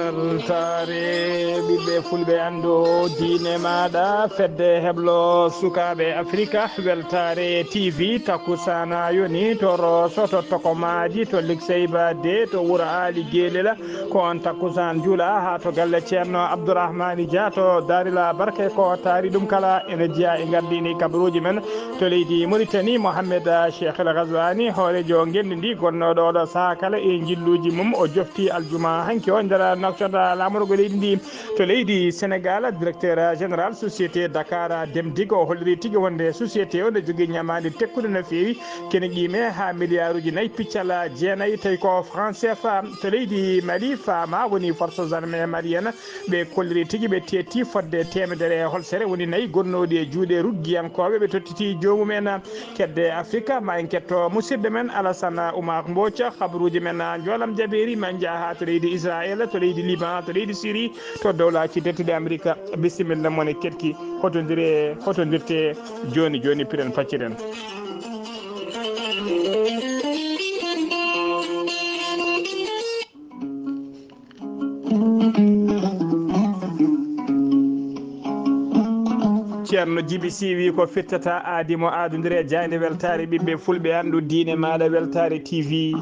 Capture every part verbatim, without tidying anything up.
Weltaare ɓiɓɓe fulɓe, anndu diine maaɗa, fedde heblo sukaaɓe Afrika, Weltaare T V, takkusaana yoni to Roso, to Tokomaaji, to Likseyba de, to Wuro Aali Geelela, ko on takkusaan juula haa to galle Ceerno Abdourahmani Dia to Daarila Barke, ko taari ɗum kala ene jeyaa e ngardiini kabaruuji men. To leydi Mauritanie, Mohamed Cheikh El Ghazouani, hooreejo ngenndi ndi, gonnooɗo oɗo sahaa kala e njilluuji mum, o jofti aljuma hanki o nder nokta laamorgo leydi ndi. To leydi Sénégal, directeur général société Dakar Dem Dikk, o holliri tigi wonde société o ne jogii ñamaande tekkude no feewi, kene qiime haa miliyaaruuji nayi piccal jeenayi, tawi ko franc C F A. To leydi Mali, Fama woni forces armées maliennes, ɓe kolliri tigi, ɓe teetti fodde teemedere e holsere woni nayi gonnooɗi e juuɗe ruggiyankooɓe, ɓe tottiti joomum en. Kedde Afrika, ma en ketto musidɗo men Alassane Oumar Mbodj, habaruuji men njoolam jabeeri, ma en njaha to leydi Israël, to leydi Liban, to leydi Syrie, to dowlaaji dentuɗi Amerika. Bisimilla mon e ketki, hotondire, hotondirte jooni jooni, piren pacciren. Ceerno Jibi Sy wi ko fittata aadi mo aadondire jaaynde weltaare ɓiɓɓe fulɓe, anndu diine maaɗa, Weltaare T V.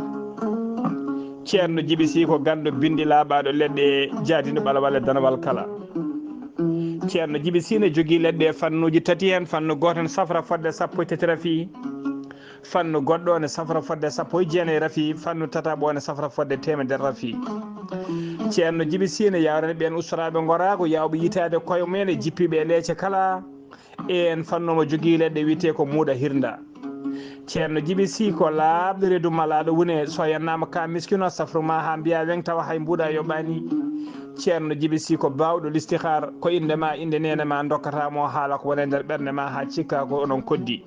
Ceerno Jibi Sy ko ganndo binndi laaɓaaɗo leɗɗe jaadinɗo ɓalawal e danawal kala. Ceerno Jibi Sy ne jogii leɗɗe fannuuji tati, heen fannu gooto ne safra fodde sappo e tati rafi. Fannu goɗɗo ne safra fodde sappo e jeenayi rafi, fannu tataɓo ne safra fodde teemedere rafi. Ceerno Jibi Sy ne yawrani ɓeen ustoraaɓe ngoraagu, yawɓe yitaade koye mumen e jippiiɓe e leece kala. En fannu mo jogii leɗɗe wiyetee ko muuɗa hirnda. Ceerno Jibi Sy ko laaɓɗo reedu malaaɗo wune, so yannaama ka miskino safru ma haa mbiya weŋ tawa hay mbuuɗa yoɓaani. Ceerno Jibi Sy ko baawɗo listihar, ko innde ma, innde neene ma ndokkata mo haala ko woni e nder ɓernde ma haa cikka ko onon koddi.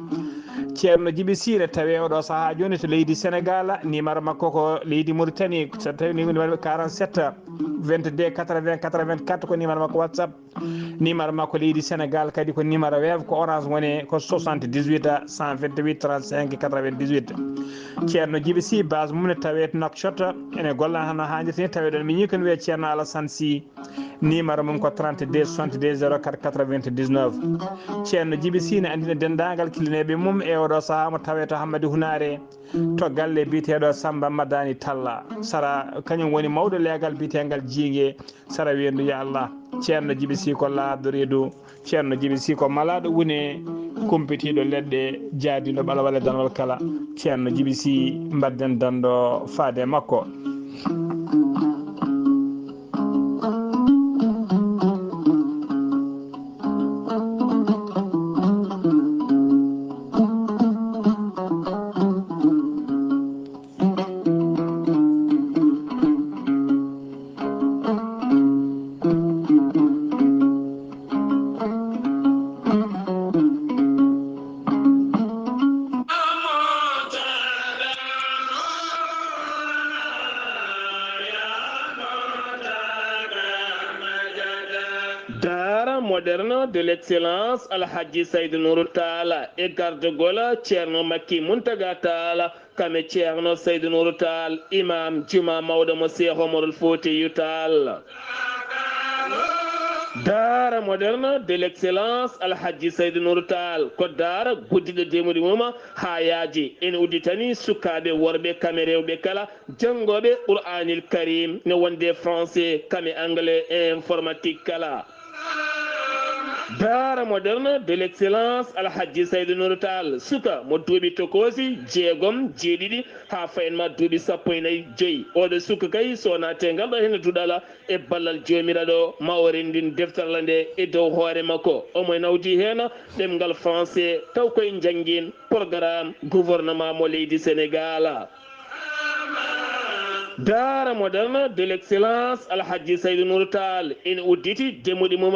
Ceerno Jibi Sy ne tawee oɗo sahaa jooni to leydi Senegal, nimaro makko ko leydi Mauritanie, so tawi ni ko numéro quarante-sept vingt-deux quatre-vingts quatre-vingt-quatre, ko nimaro makko WhatsApp. Nimaro makko leydi Senegal kadi ko nimaro Wave, ko Orange Money ko soixante-dix-huit cent vingt-huit trente-cinq quatre-vingt-dix-huit. Ceerno Jibi Sy, base mum ne tawee to Nouakchott, ene golla hano haanirta ni, tawee ɗon miñi ko ne wiyee Ceerno Alassane Sy. Nimaro mum ko trente-deux soixante-deux zéro quatre quatre-vingt-dix-neuf. Ceerno Jibi Sy ne anndina denndaangal kilineeɓe mum e oɗo sahaa mo tawee to Hammadi Hunaare, to galle biyeteeɗo Samba Madani Talla. Sara kañum woni mawɗo leegal biyeteengal Jiinge, sara weendu, ya Allah. Ceerno Jibi Sy ko laaɓɗo reedu, Ceerno Jibi Sy ko malaaɗo wune, kumpitiiɗo leɗɗe, jaadiiɗo ɓalawal e danwal kala. Ceerno Jibi Sy, mbadden danndo faade e makko. Daara moderne de l'excellence Alhaji Saïd Nourou Tall e gardagol Ceerno Makki Mountaga Tall, kame Ceerno Saïd Nourou Tall, imam juma mawɗo mo Cheikh Omarul Foutiyou Tall. Daara moderne de l'excellence Alhaji Saïd Nourou Tall ko daara guddiɗo demuɗi mum haa yaaji. Ene udditani sukaaɓe worɓe kame rewɓe kala, janngooɓe Qur'aanil Kariim, ne wonde français, kame anglais e informatique kala. Daara moderne de l'excellence Alhaji Saïd Nourou Tall, suka mo duuɓi tokoosi jeegom, jeeɗiɗi haa fayin ma duuɓi sappo e nayi joyi. Oɗo suka kay, so naate ngal ɗo hene duɗala e ballal Joomiraaɗo, ma o renndin defterla nde e dow hoore makko. Omo nawdi heen ɗemngal français, taw koye njanngin programme gouvernement mo leydi Senegal. Daara Moderne de l'Excellence Alhaji Saydou Nour Tall ene udditi demuɗi mum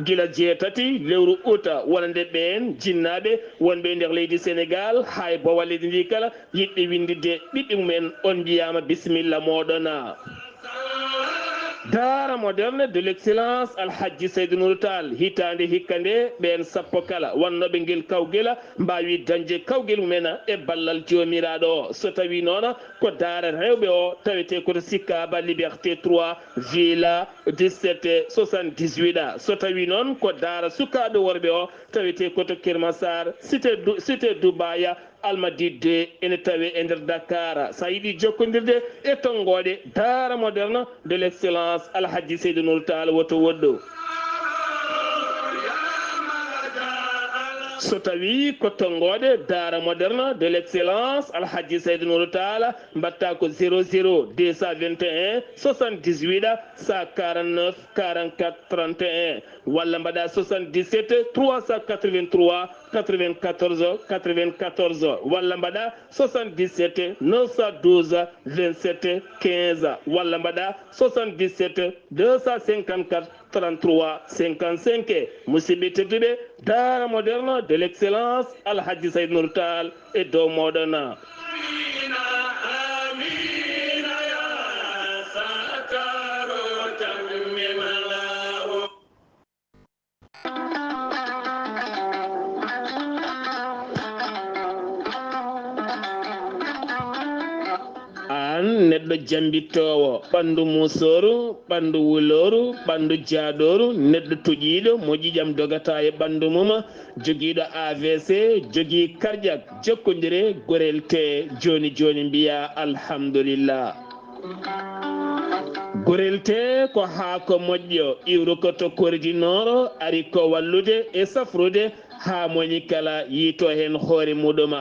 gila jeetati lewru uta, wonande ɓeen jinnaaɓe wonɓe e nder leydi Senegal, haa e bowal leydi ndi kala, yiɗɓe winnditde ɓiɓɓe mum en, on mbiyaama bisimilla mooɗon. Daara Moderne de l'Excellence Alhaji Saydou Nour Tall, hitaande hikka nde, ɓeen sappo kala wannooɓe ngel kawgel mbaawi dañde kawgel mum en e ballal Joomiraaɗo o. So tawii noon ko daara rewɓe o, tawetee ko to Sicap Liberté trois, Villa dix-sept soixante-dix-huit. So tawii noon ko daara sukaaɓe worɓe o, tawetee ko to Keur Massar, cité Du-, cité Dubaï, Almadies deux, ene tawee e nder Dakar. So a yiɗi jokkondirde e tonngooɗe Daara Moderne de l'Excellence Alhaji Seydou Nour Tall, woto woɗɗo. So tawii ko tonngooɗe Daara Moderne de l'Excellence Alhaji Seydou Nour Tall, mbaɗtaa ko zéro zéro deux cent vingt et un soixante-dix-huit cent quarante-neuf quarante-quatre trente et un, walla mbaɗaa soixante-dix-sept trois cent quatre-vingt-trois quatre-vingt-quatorze quatre-vingt-quatorze, walla mbaɗaa soixante-dix-sept neuf cent douze vingt-sept quinze, walla mbaɗaa soixante-dix-sept deux cent cinquante-quatre trente-trois cinquante-cinq. Musidɓe tedduɓe, Daara Moderne de l'Excellence Alhaji Saydou Nour Tall e dow mooɗon. Aan neɗɗo jambittoowo, ɓanndu muusooru, ɓanndu wulooru, ɓanndu jaaɗooru, neɗɗo toƴiiɗo mo ƴiƴam dogata e ɓanndu mum, jogiiɗo A V C, jogii karƴak, jokkondire Gorel Tee jooni jooni, mbiyaa alhamdulillah. Gorel Tee ko haako moƴƴo, iwrukoto kordi nooro, ari ko wallude e safrude haa moni kala yiito heen hoore muɗum.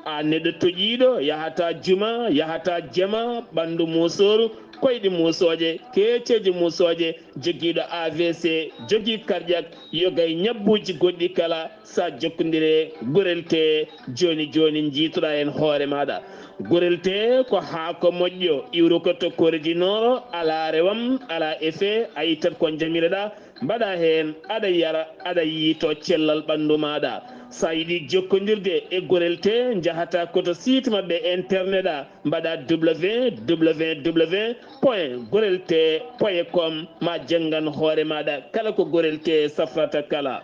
Aan neɗɗo toƴiiɗo, yahataa juma, yahataa jama, ɓanndu muusooru, koyɗi muusooje, keeceeje muusooje, jogiiɗo A V C, jogii karƴak, yoga e ñabbuuji goɗɗi kala, so a jokkondire Gorel Tee jooni jooni, njiitoɗaa heen hoore maaɗa. Gorel Tee ko haako moƴƴo, iwrukoto kordi nooro, alaa rewam, alaa effet, a ittat ko njamiroɗaa, mbaɗaa heen, aɗa yara, aɗa yiito cellal ɓanndu maaɗa. So a yiɗi jokkondirde e Gorel Tee, njahataa ko to site maɓɓe internet a, mbaɗaa W W W point gorel tee point com, ma janngan hoore maaɗa kala ko Gorel Tee safrata kala.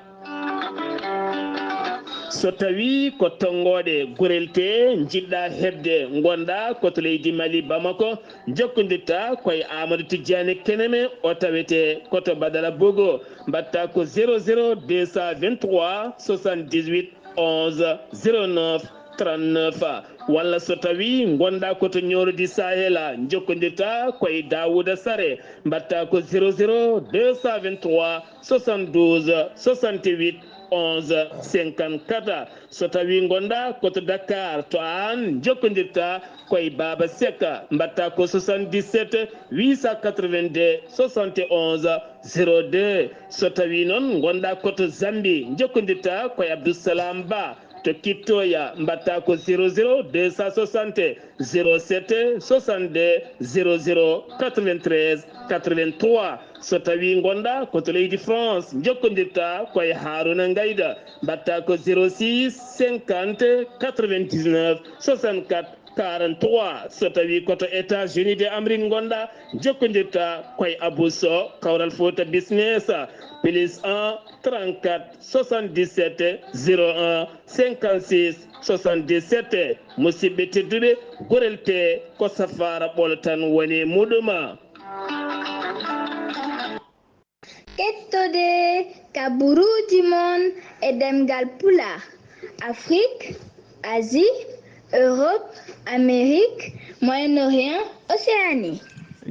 So tawii ko tonngooɗe Gorel Tee njiɗɗaa heɓde, ngonɗaa ko to leydi Mali, Bamako, jokkondirtaa ko e Amadou Tidiane Keneme, o tawetee ko to Badara Bogo. Mbaɗtaa ko zéro zéro deux cent vingt-trois soixante-dix-huit onze zéro neuf trente-neuf. Walla so tawii ngonɗaa ko to Nioro du Sahel, njokkondirtaa ko e Daouda Sare, mbaɗtaa ko zéro zéro deux cent vingt-trois soixante-douze soixante-huit onze cinquante-quatre. So tawii ngonɗaa ko to Dakar, to aan, njokkondirtaa ko e Baba Seck, mbaɗtaa ko soixante-dix-sept huit cent quatre-vingt-deux soixante et onze zéro deux. So tawii noon ngonɗaa ko to Zambie, njokkondirtaa ko e Abdou Salam Ba to Kittoya, mbaɗtaa ko zéro zéro deux cent soixante zéro sept soixante-deux zéro zéro quatre-vingt-treize quatre-vingt-trois. So tawii ngonɗaa ko to leydi France, njokkondirtaa ko e Harouna Ngayda, mbaɗtaa ko zéro six cinquante quatre-vingt-dix-neuf soixante-quatre quarante-trois. So tawii ko to États-Unis de Amérique ngonɗaa, njokkondirtaa ko e Abou Sow, Kawral Fouta Business, plus un trente-quatre soixante-dix-sept zéro un cinquante-six soixante-dix-sept. Musidɓe tedduɓe, Gorel Tee ko safaara ɓolo tan woni e muɗum. Kettode kaburuuji mon e ɗemngal Pulaar, Afrik, Asie, Europe, Amérique, Moyen-Orient, Océanie.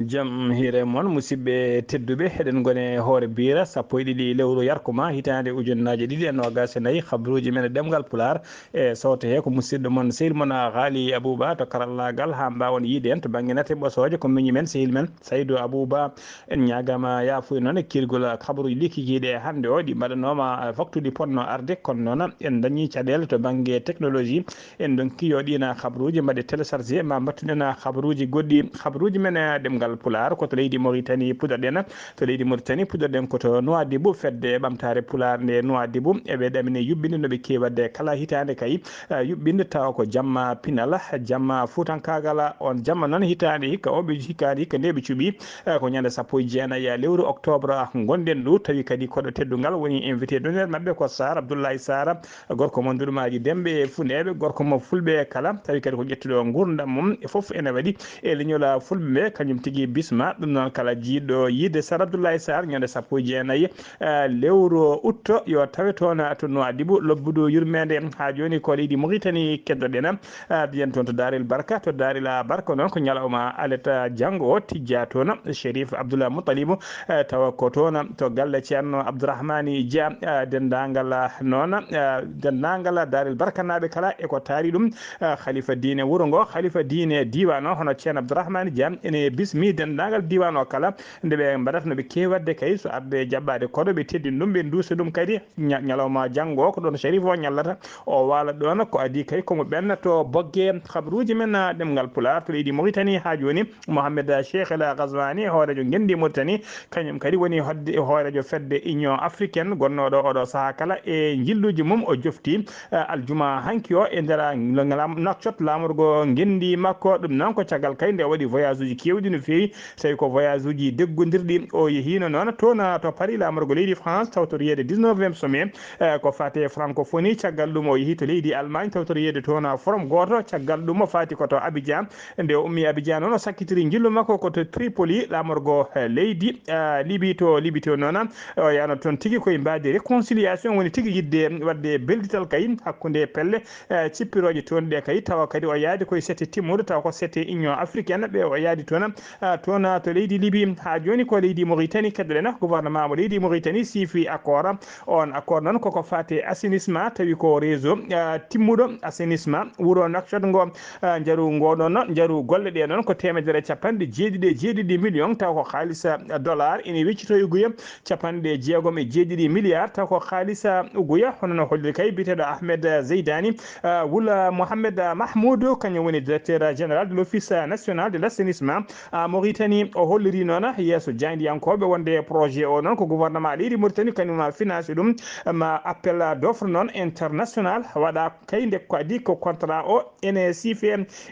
Jam hiire mon, musidɓe tedduɓe, eɗen ngoni e hoore Biira, sappo e ɗiɗi lewru Yarkuma, hitaande ujunnaaje ɗiɗi e noogaas e nayi. Habruuji men e ɗemngal Pulaar, e sawto he ko musidɗo mon, sehil mon, Haali Abuuba to karallaagal, haa mbaawon yiide en to bannge nate ɓosooje, ko miñi men, sehil men, Saydu Abuuba. En ñaagaama yaafuya noon e kiirgol habruuji ɗi kikiiɗe e hannde o, ɗi mbaɗanooma, eh, waktuuji potno arde, kono noon en dañii caɗeele to bannge technologie. En ndonki yo ɗiin habruuji mbaɗe téléchargé, ma mbaɗtuɗen habruuji goɗɗi. Habruuji men e ɗemngal Pulaar ko to leydi Mauritanie puɗɗorɗen. To leydi Mauritanie puɗɗorɗen ko to Nouadhibou, fedde ɓamtaare Pulaar nde Nouadhibou. Eɓe ɗamini yuɓɓinde no ɓe keewi waɗde kala hitaande kay, eh, yuɓɓinde tawa ko jamma pinal, jamma fuutankaagal. On jamma noon hitaande hikka o ɓe hikkaani hikka nde ɓe cuɓi, eh, ko ñande sappo e jeenayi lewru octobre ngonɗen ndu, tawi kadi koɗo teddungal woni invité d'honneur maɓɓe ko Sarr Abdoulaye Sarr. Gorko mo Ndurmaaji Demɓe e Funeeɓe, gorko mo Fulɓe kala, tawi kadi ko ƴettuɗo nguurndam mum e fof ene waɗi e leñol Fulɓe ɓe, kañum tigi bisma. Ɗum noon kala jiiɗɗo yiide Sar Abdoulaye Sarr ñande sappo e jeenayi, eh, lewru août yo tawe toon to Nouadhibou, lobbudu yurmeende. Haa jooni ko leydi Mauritanie keddoɗen, eh, mbiyen toon to Daarel Barka, to Daarel Barka noon ko ñalawma alet, eh, janngo o tijja toon Chérif Abdoul Moutalibou, eh, tawa ko toon to galle Ceerno Abdourahmani Dia, eh, denndaangal, eh, noon, eh, denndaangal Daarel Barkanaaɓe kala e ko taari ɗum, eh, Khalifa diine wuro ngo, Khalifa diine diiwaan o, hono Ceerno Abdourahmani Dia, ene bismi denndaangal diiwaan o kala, nde ɓe mbaɗata no ɓe keewi waɗde kay, so arde jaɓɓaade koɗo, ɓe teddina ɗum, ɓe nduusa ɗum kadi ña-, ñalawma janngo o, ko ɗoon Chérif o ñallata, o waala ɗoon, ko adii kay ko mo ɓenna to bogge habruuji men, eh, ɗemngal Pulaar to leydi Mauritanie haa jooni. Mohamed Cheikh El Ghazouani, hooreejo ngenndi Mauritanie, kañum kadi woni hoɗde-, hooreejo fedde Union Africaine, gonnooɗo oɗo sahaa kala e njilluuji mum. O jofti, eh, aljuma hanki o e nder, ah, ngala-, Nouakchott, laamorgo ngenndi makko. Ɗum noon ko caggal kay nde o waɗi voyage uji keewɗi no feewi, tawi ko voyage uji deggondirɗi. O yehiino noon toon, ah, to Paris, laamorgo leydi France, tawtoriyeede dix-neuvième sommet, eh, ko fate francophonie. Caggal ɗum o yehi to leydi Allemagne, tawtoriyeede toon, ah, forum gooto. Caggal ɗum o faati ko to Abidjan. Nde o ummi Abidjan noon, o sakkitiri njillu makko ko to Tripoli, laamorgo, eh, leydi, eh, Libi. To Libi to noon, o yahno toon tigi koye mbaadi réconciliation, woni tigi yiɗde waɗde beldital kay hakkunde pelle, eh, cippirooje toon ɗe kay, tawa kadi o yaadi koye sete timmuɗo, tawa ko sete Union Africaine ɓe o yaadi toon, eh, toon to leydi Libi. Haa jooni ko leydi Mauritanie keddoɗen, gouvernement mo leydi Mauritanie siifi accord. On accord noon koko faati assainissement, tawi ko réseau, ah, timmuɗo assainissement wuro Nouakchott ngo, ah, njaru ngo ɗon, njaru golle ɗe noon ko teemedere e capanɗe jeeɗiɗi e jeeɗiɗi million, taw ko haalis, ah, dollar ene weccitoyi guya capanɗe jeegom e jeeɗiɗi milliard, taw ko haalis, ah, guya, hono no holliri kay biyeteeɗo Ahmed Zeidani, ah, wula Mohamed Mahmoud, kañum woni directeur général de l'Office national de l'assainissement. Ah, Mauritanie, o holliri noon yeeso jaayndiyankooɓe wonde projet o noon ko gouvernement leydi Mauritanie kañum financé ɗum, ma appel d'offre noon international waɗa kay nde ko adi ko contrat o ene siife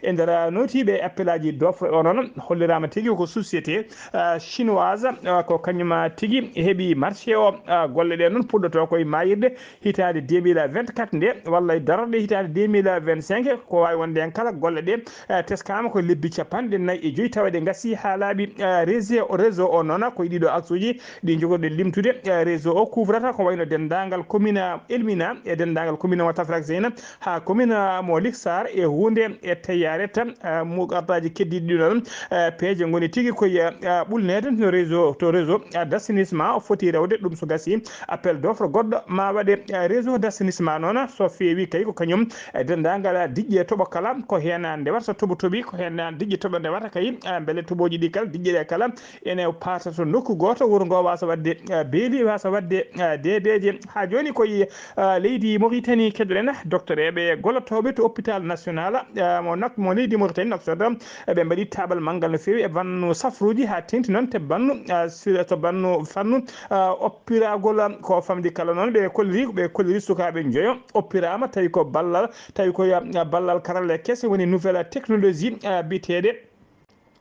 e nder nootiiɓe appel aji d'offre o noon holliraama tigi ko société, ah, chinoise, ah, ko kañum tigi heɓi marché o, ah, golle ɗe noon puɗɗoto koye mayirde hitaande deux mille vingt-quatre nde, walla e darorɗe hitaande deux mille vingt-cinq, ko waawi wonde heen kala golle ɗe, eh, teskaama ko lebbi capanɗe nayi e joyi, tawa ɗe ngasii haa laaɓi. Eh, réseau, réseau o noon, ko e ɗiɗo axe uji ɗi njogorɗen limtude. Eh, réseau o couvrata ko wayno denndaangal commune Elmina e denndaangal commune mo Tafrak Zeyna haa commune mo Liksar e huunde e Teyareta, eh, muqaddaaji keddiiɗi ɗi noon, eh, peeje ngoni tigi ko e, eh, ɓulneede no réseau, to réseau, eh, d'assainissement o foti rewde. Ɗum so gasii, appel d'offre goɗɗo ma waɗe, eh, réseau d'assainissement noon, so feewi kay ko kañum, eh, denndaangal diƴƴe toɓo kala, ko heen ndewata so toɓo toɓi, ko heen diƴƴe toɓo ndewata kay, eh, mbele toɓooji ɗi kala, diƴƴe ɗe kala ene paata to nokku gooto, wuro ngo waasa waɗde, eh, beeli, waasa waɗde, eh, deedeeje. Haa jooni koye, eh, leydi Mauritanie keddoɗen, docteur eɓe gollotooɓe to hôpital national, eh, mo Nak-, mo leydi Mauritanie, Nouakchott, eɓe mbaɗi taabal manngal no feewi e bannu safruuji haa teeŋti noon te bannu, eh, si-, to bannu fannu, eh, oppiragol, ko famɗi kala noon ɓe kolliri, ɓe kolliri sukaaɓe njoyo oppiraama, tawi ko ballal, tawi ko, eh, ballal karalla kese woni nouvelle technologie, eh, biyeteeɗe,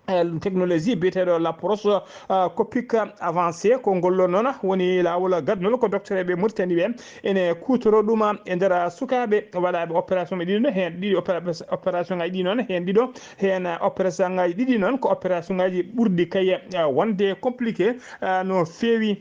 eh, technologie biyeteeɗo l'approche, eh, copique avancée. Ko ngol ɗoo noon woni laawol gadnol ko docteur eɓe Mauritanie ɓe ene kuutoro ɗum e nder sukaaɓe waɗaaɓe opération ɓe ɗiɗo, heen ɗiɗi opéra-, opération ngaji ɗi noon, heen ɗiɗo, heen opération ngaji ɗiɗi noon ko opération ngaji ɓurɗi kay, eh, wonde compliqué, eh, no feewi.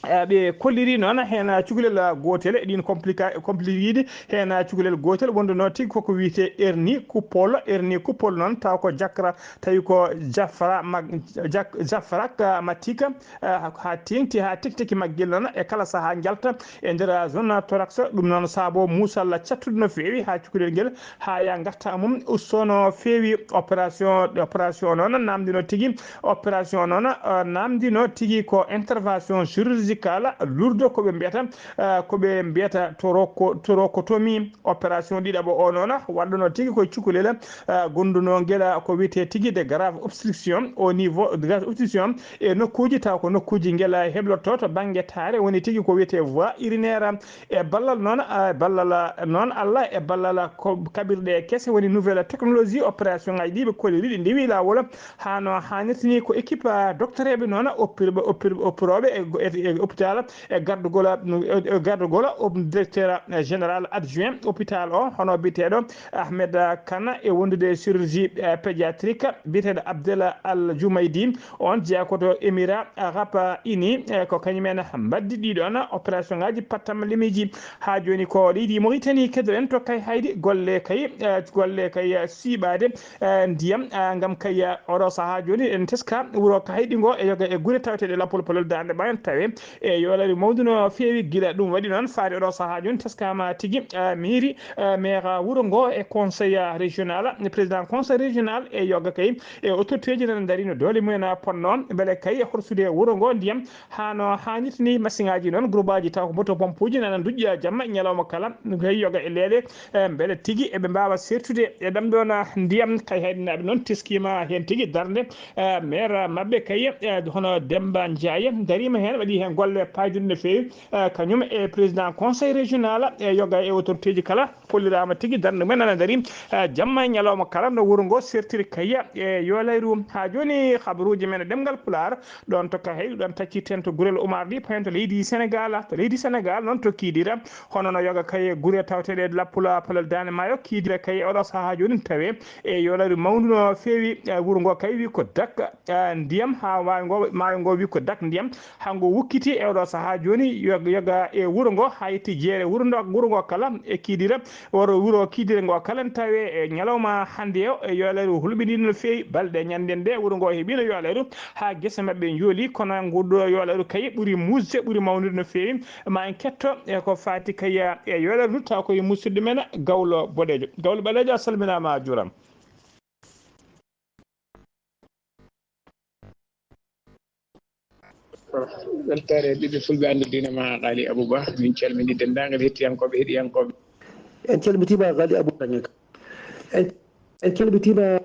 Eh, ɓe kolliri noon heen cukalel gootel e ɗiin complica-, compliqué yiide heen cukalel gootel wonduno tigi koko wiyetee hernie coupole. Hernie coupole noon taw ko jakra, tawi ko jafra mag-, jak-, jafrak, ah, matika, ah, haa teeŋti haa tekteki maggel noon e kala sahaa njalta e nder zone thorax. Ɗum noon saabo muusal cattude no feewi haa cukalel ngel haa ya ngarta mum usto no feewi. Opération, opération noon namdino tigi, opération noon, ah, namdino tigi ko intervention chirurgicale lourde ko ɓe mbiyata, ah, ko ɓe mbiyata toroko-, thoracotomie. Opération ɗiɗaɓo o noon waɗɗono tigi ko cukalel, ah, gonduno ngel ko wiyetee tigi de grave obstruction au niveau, de grave obstruction e nokkuuji taw ko nokkuuji ngel heblotto to bannge taare woni tigi ko wiyetee voie urinaire. E ballal noon, ah, ballal noon Allah, e ballal ko kaɓirɗe kese woni nouvelle technologie, opération ngaji ɗi ɓe kolliri ɗi ndewi laawol haa no haanirta ni. Ko équipe, ah, doctoreeɓe noon oppirɓe, oppir-, oppirooɓe e, e, e hôpital e gardugol, e, e gardugol o directeur général adjoint hôpital o hono biyeteeɗo Ahmed Kane e wondude e chirurgie, eh, pédiatrique biyeteeɗo Abdel Al Jumaydi. On jeyaa ko to Émirats Arabes Unis, eh, ko kañum en mbaddi ɗiɗon opération ngaji pattam limiiji. Haa jooni ko leydi Mauritanie kedoɗen to Kayhayɗi golle kay, eh, golle kay, eh, siiɓaade, eh, ndiyam, ah, ngam kay, eh, oɗo sahaa jooni en teska wuro Kayhayɗi ngo e yoga e gure taweteeɗe lappol palol Daande Mayyo tawe e yoolari mawdu no feewi. Gila ɗum waɗi noon faade oɗo sahaa jooni teskama tigi, eh, mairie, eh, maire wuro ngo e conseil, eh, régional, président conseil régional e yoga kay e autorité ji nana ndaari no doole mumen ponno mbele kay horsude wuro ngo ndiyam haa no haanirta ni. Masiŋaaji noon groupe aji taw ko moto pompuji nana ndujja jamma e ñalawma kala, kay yoga e leele, eh, mbele tigi eɓe mbaawa sertude e ɗam ɗoon, ah, ndiyam. Kay hayɗinaaɓe noon teskiima heen tigi darnde, eh, maire maɓɓe kay, eh, hono Demba Ndiaye dariima heen, waɗi heen golle paayduɗe no feewi, eh, kañum e président conseil régional e yoga e autorité ji kala. Kolliraama tigi darnde mumen ana ndaari, eh, jamma e ñalawma kala no wuro ngo sertiri kay e yoolayru. Haa jooni habaruuji men e ɗemngal Pulaar ɗoon to Kayhayɗi, ɗoon taccirten to gurel Umaar ɗi payen to leydi Senegaal, to leydi Senegaal noon to Kidira. Hono no yoga kay gure taweteeɗe lappula palol Daande Maayo Kidira kay oɗo sahaa jooni tawe e yoolayru mawndu no feewi, eh, wuro ngo kay wi ko dak, eh, ndiyam haa maayo ngo, maayo ngo wi ko dak ndiyam. Hango wukkiti e oɗo sahaa jooni yo-, yoga e wuro ngo haa yetti jeere wuro ndo, wuro ngo kala e Kidira. Wuro, wuro Kidira ngo kala ne tawe e ñalawma hannde o e yoolayru hulɓindiiɗo no feewi. Balɗe ñannden nde wuro ngo heɓiino yoolayru haa gese maɓɓe njooli, kono nguɗo yoolayru kay ɓuri muusde, ɓuri mawnude no feewi. Ma en ketto e ko faati kay e yoolayru ndu taw ko e musidɗo men Gawlo Boɗeejo. Gawlo Boɗeejo, a salminaama, a juuraama. Weltaare e ɓiɓɓe fulɓe anndu diine ma, Qaali Abou Ba. Min calminii denndaangal hettiyankooɓe, heɗiyankooɓe. En calmitiima, Qaali Abou Ba. En, en calmitiima.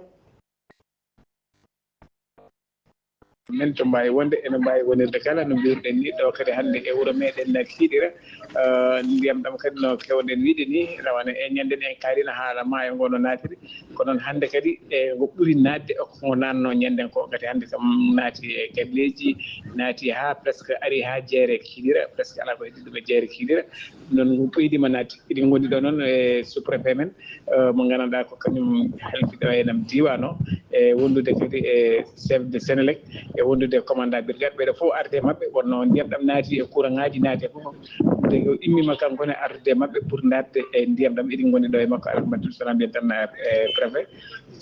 Men to mbaawi wonde, ene mbaawi wonirde kala no mbiruɗen ni. Ɗo kadi hannde e wuro meɗen Kiiɗira, eh, ndiyam ɗam kadi no kewɗen wiide ni, rawane e ñannden en kaalino haala maayo ngo no naatiri. Ko noon hannde kadi, e ngo ɓuri naatde e ko ngo naatno ñannden ko. Ngati hannde kam naati e galleeji, naati haa presque ari haa jeere Kiiɗira, presque alaa ko heddi ɗum e jeere Kiiɗira. Ɗum noon ɓeydiima naatde. Eɗen ngondi ɗo noon e sous-préfet men, eh, mo nganndanɗaa ko kañum halfiɗo e nam diiwaan o, e wondude kadi e chef de Senelec, e wondude e commandant brigade. Ɓeɗo fof arde e maɓɓe, wonno ndiyam ɗam naati e courant ngaji, naati e fof. Nde o immima kanko ne ardude e maɓɓe pour naatde e ndiyam ɗam. Eɗen ngondi ɗo e makko, Alhamdulillah, salam mbiyen tan, eh, préfet.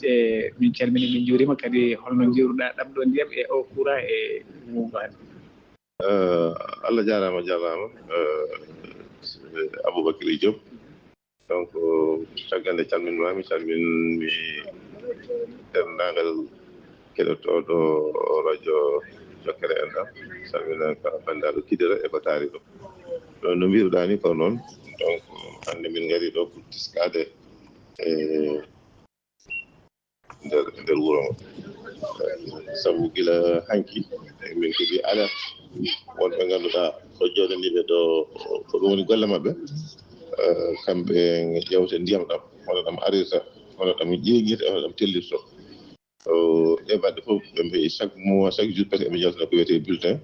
E min calmini, min njuurima kadi. Holno njiiruɗa ɗam ɗo ndiyam e o courant e ngu hannde? Eh, Allah jaaraama, jaaraama. Eh, Aboubacry Diop. Donc, caggal nde calminmi, calminmi denndaangal keɗotooɗo radio Jokkere F M, calmina ka banndiraaɗo Kidira e ko taari ɗo. No, no mbiruɗaa ni ko noon. Donc, hannde min ngari ɗo pour tiskaade e nder, nder wuro ngo. Sabu gila hanki, min keɓi alerte wonɓe ngannduɗaa ko jooɗaniiɓe ɗo, ko ɗum woni golle maɓɓe. Eh, kamɓe ƴeewte ndiyam ɗam, hono ɗam arirta, hono ɗam ƴeeŋirta, hono ɗam tellirto. Eh, e balɗe fof, ɓe mbiyi chaque mois, chaque jour, presque eɓe jaltina ko wiyetee bulletin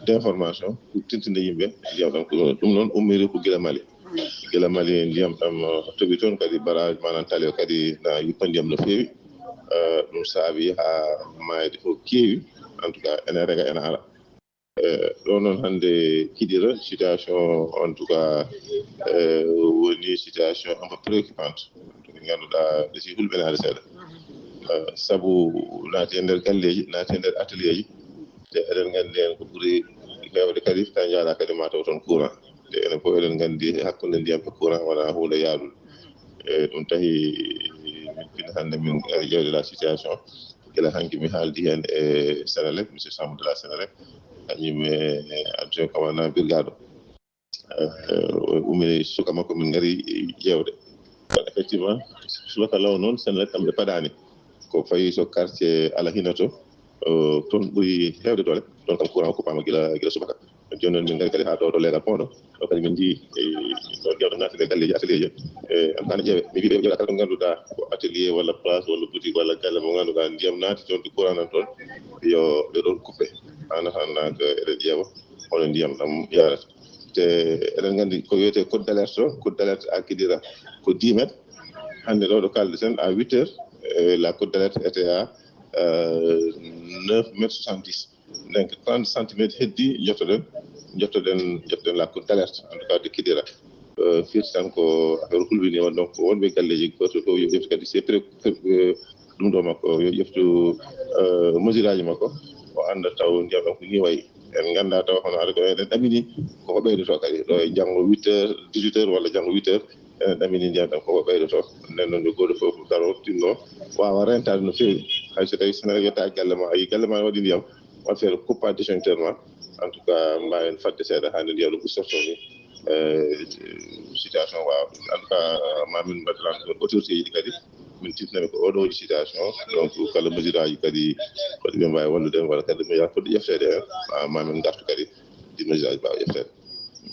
d'information pour tintinde yimɓe ndiyam ɗam. Ko ɗum noon ummiri ko gila Mali. Gila Mali ndiyam ɗam, uh, toɓi toon, kadi barrage, maanaam tale o kadi na yuppa ndiyam no feewi. Uh, ɗum saabi haa maayde fof keewi. En tout cas, ene rega, ene ara. Eh, ɗo noon hannde Kidira, situation en tout cas, eh, woni situation un peu préoccupante. Ɗum ngannduɗaa, ɗe si hulɓinaade seeɗa. Eh, sabu naati e nder galleeji, naati e nder atelier ji, te eɗen nganndi en ko ɓuri heewde kadi, ta njaala kadi ma taw toon courant. Te enen fof eɗen nganndi hakkunde ndiyam e courant wonaa huunde yaadude. E ɗum tahi min fina hannde min ngari ƴeewde la situation. Gila hanki mi haaldi heen e Senelec, monsieur Samb de la Senelec, kañum e adjoint commandant brigade o. Eh, o ummini suka makko, min ngari ƴeewde. Effectivement, subaka law noon, Senelec kam ɓe paɗaani. Ko fayi so quartier Ala Hina to, eh, toon ɓuri heewde doole. Toon kam courant o kuppaama gila, gila subaka. Jooni noon min ngari kadi haa ɗo, ɗo leegal pont ɗo. Ɗo kadi min njii, eh, ɗo ndiyam naati e galleeji, atelier ji. Eh, en tan ƴeewe. Mi wiɗo ƴeewa kala ko ngannduɗaa ko atelier walla place walla boutique walla galle mo ngannduɗaa ndiyam naati toon, to courant nan toon, yo ɓe ɗoon kuppe. En attendant que eɗen ƴeewa hono ndiyam ɗam yarata. Te eɗen nganndi ko wiyetee code d'alerte o, code d'alerte à Kidira ko dix mètres. Hannde ɗo, ɗo kaalɗen à huit heures, eh, la code d'alerte était à, euh, neuf mètres soixante-dix. Donc trente centimètres heddi, jottoɗen, jottoɗen, jottoɗen la code d'alerte, en tout cas de Kidira. Euh, firti tan ko affaire hulɓinii on, donc wonɓe galleeji gooto fof yo ƴeftu kadi c'est pré-, pré-, euh, ɗum ɗo makko, yo ƴeftu, euh, mesure aji makko, o annda taw ndiyam ɗam ko ni wayi. En nganndaa taw hono hade ko eɗen ɗamini koko ɓeydotoo kadi. Ɗo e janngo huit heures, dix-huit heures walla janngo huit heures, eɗen ɗamini ndiyam ɗam koko ɓeydotoo. Nden noon yo gooto fof daro tinno waawa rentaade no feewi. Hay so tawi Senelec yetta galle ma, a yii galle ma ne waɗi ndiyam, waɗ feere kuppa disjoncteur ma. En tout cas, mbaawen fadde seeɗa haa nde ndiyam ɗum ustortoo ni. Eh, situation waawa. En tout cas, ma min mbaɗ rencontre autorité ji ɗi kadi. Min tintina ɓe ko oɗo situation. Donc, kala mesure aji kadi, kadi ɓe mbaawi wallude en, walla kadi mo yaa foti ƴefteede heen, ma, ma min ngartu kadi, ɗi mesure aji mbaawa ƴefteede.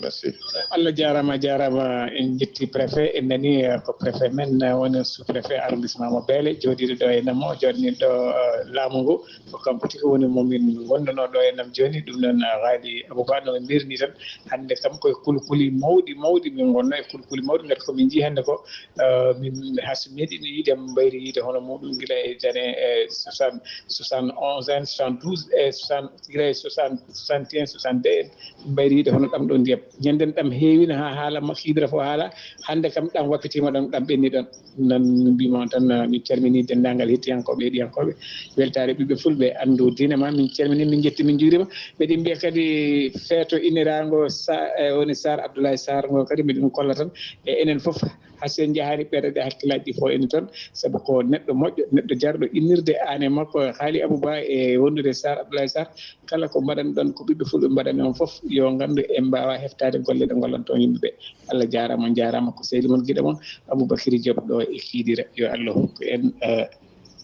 Merci. Allah jaaraama, a jaaraama. En njetti préfet, en nani, eh, ko préfet men, eh, woni sous-préfet arrondissement mo Beele, jooɗiiɗo ɗo e nam o, jooɗaniiɗo, eh, laamu ngu. Ko kanko tigi woni mo min ngonnunoo ɗo e nam jooni. Ɗum noon, eh, Haali Abouba, no mbirni tan, hannde kam koye kulkuli mawɗi, mawɗi min ngonno e kulkuli mawɗi, ngati ko min njii hannde ko, eh, min has meeɗino yiide, mbayri yiide hono muɗum gila e jane, eh, soixante, soixante-onze en, soixante-douze e soixante, gila e soixante, soixante et un, soixante-deux en, mbayri yiide hono ɗam ɗo ndiyam. Ñanden ɗam heewino haa haala ma-, Kidira fof haala. Hannde kam ɗam wappitiima ɗon, ɗam ɓenni ɗon. Noon min mbiyma on tan, eh, min calmini denndaangal hettiyankooɓe, heɗiyankooɓe. Weltaare ɓiɓɓe fulɓe, anndu diine ma, min calmini, min njetti, min njuurima. Miɗen mbiya kadi feeto inniraango Sa-, eh, woni Sarr Abdoulaye Sarr ngo kadi miɗen kolla tan. E enen fof, hay so en njahaani ɓeeɗa ɗe hakkillaaji ɗi fof ene toon, sabu ko neɗɗo moƴƴo, neɗɗo jarɗo innirde aane makko, Haali Abouba e wondude Sarr Abdoulaye Sarr. Kala ko mbaɗan ɗon ko ɓiɓɓe fulɓe mbaɗani on fof, yo nganndu en mbaawa heftaade golle ɗe ngollanton yimɓe ɓe. Allah jaaraama, on jaaraama. Ko sehli mon, giɗo mon, Aboubacry Diop ɗo e Kidira. Yo Allah hokku en, eh,